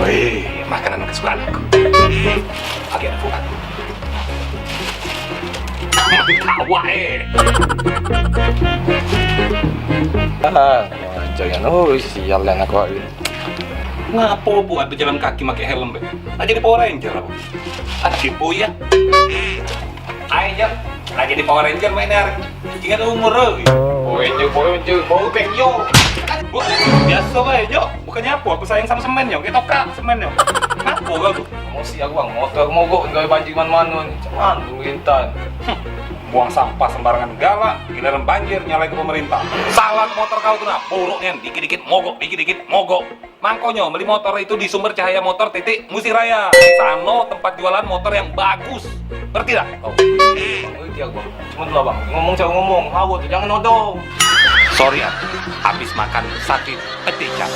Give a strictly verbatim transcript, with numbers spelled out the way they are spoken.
Eh, makanan kesukaan aku. Oke, aku aku. Ketawa eh. Ah, jangan. Oh, sial yang aku hari. Ngapo buat berjalan kaki pakai helm be? Nak jadi Power Ranger apa? Ada kepo ya. Ayo, Jok. Nak jadi Power Ranger main hari. Ingat umur, oi. Power Ranger, Power Ranger, Power Ranger. Wah, biasa bae, Jok. Bukannya apa, aku sayang sama semen, Jok. Kita tokak semen, Jok. Ngapo kau tu? Emosi aku, Bang. Motor mogok gawe banjir mano-mano ni. Cuman dulu intan. Buang sampah sembarangan galak, giliran banjir nyalain ke pemerintah. Salah motor kau tu nah, buruk nian, dikit-dikit mogok, dikit-dikit mogok. Mangkonyo beli motor itu di Sumber Cahaya Motor titik Musik Raya. Di sano tempat jualan motor yang bagus. Ngerti dak? Oh, ngerti aku, Bang. Cuma tu lah, Bang. Ngomong cak ngomong, hawa tu jangan odong. Sorry, ah. Habis makan sakit peticak.